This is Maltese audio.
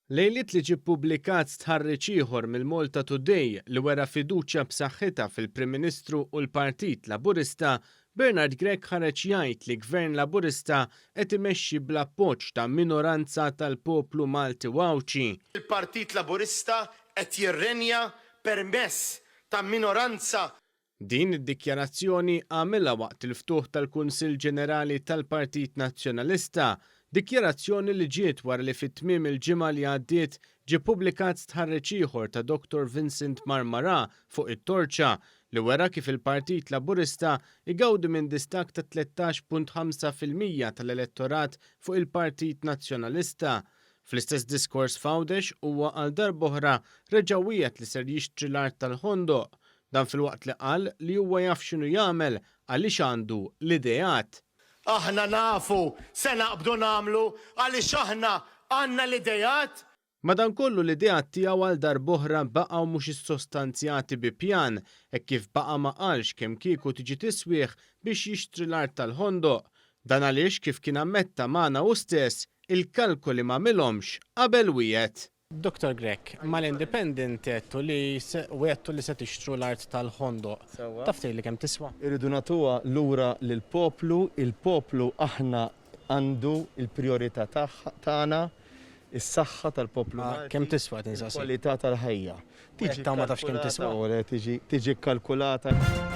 Lejliet li ġie ppubblikat stħarriġ ieħor mill-Malta Today li wera fiduċja b'saħħitha fil-Prim Ministru u l-Partit Laburista, Bernard Grech ħareġ jgħid li Gvern Laburista qed imexxi bl-appoġġ ta' minoranza tal-poplu Malti u Għawdxi. Il-Partit Laburista qed jirrenja permess ta' minoranza Din id-dikjarazzjoni għamilha waqt il-ftuħ tal-Kunsill Ġenerali tal-Partit Nazzjonalista, dikjarazzjoni li ġiet wara li fi tmiem il-ġimgħa li għaddiet ġie ppubblikat stħarriġ ieħor ta' Dottor Vincent Marmarà fuq it-Torċa li wera kif il-Partit Laburista jgawdi minn distakk ta' 13.5% tal-elettorat fuq il-Partit Nazzjonalista. Fl-istess diskors f'Għawdex huwa għal darb'oħra reġa' wiegħed li ser jixtri l-art tal-Ħondoq. Dan filwaqt li qal li huwa jaf x'inhu jagħmel għaliex għandu l-ideat. Aħna nafu se naqbdu nagħmlu għaliex aħna għandna l-ideat. Madankollu l-ideat tiegħu għal darb'oħra baqgħu mhux issostanzjati bi pjan hekk kif baqa' ma qalx kemm kieku tiġi tiswih biex jixtri l-art tal-Ħondoq. Dan għaliex kif kien ammetta magħna hu stess, il-kalkoli m'għamilhomx qabel wiegħed. Dottor Grech, mal-Independent għedtu li wegħdtu li se tixtru l-art tal-Ħondoq. Taf tgħidli kemm tiswa? Irridu nagħtuha lura lill-poplu, il-poplu aħna għandu l-prijorità tagħna, is-saħħa tal-poplu Malti. Kemm tiswa qed insaqsik? Il-kwalità tal-ħajja. Tiġi ma tafx kemm tiswa? Tiġi kkalkulata.